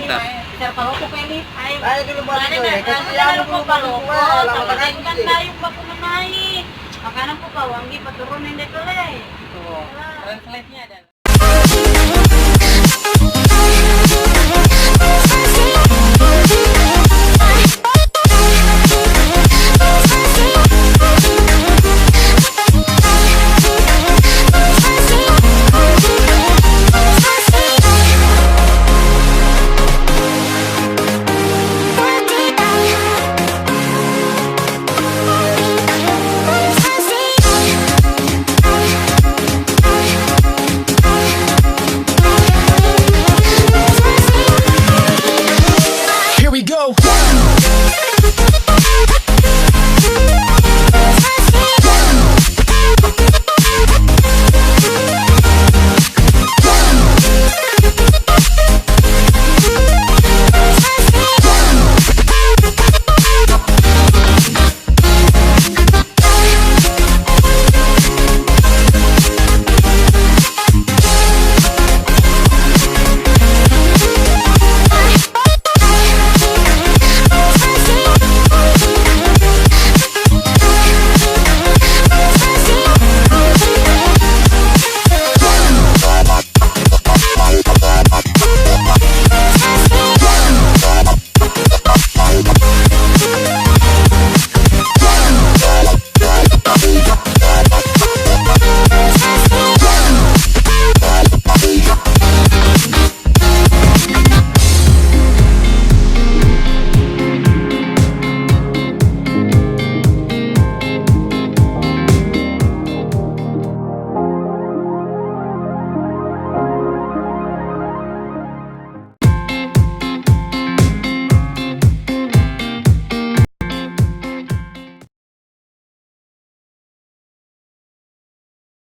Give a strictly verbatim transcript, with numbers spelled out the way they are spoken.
Bicara paloko, Peli. Ayo. Ayo dulu balik. Ada dulu, ya, kasih anu dulu, paloko, balik, ya, lama tapi kan sekali. Dayung baku menai. Makanan ku kau anggi paturun yang dekole. Tuh, translate-nya ada.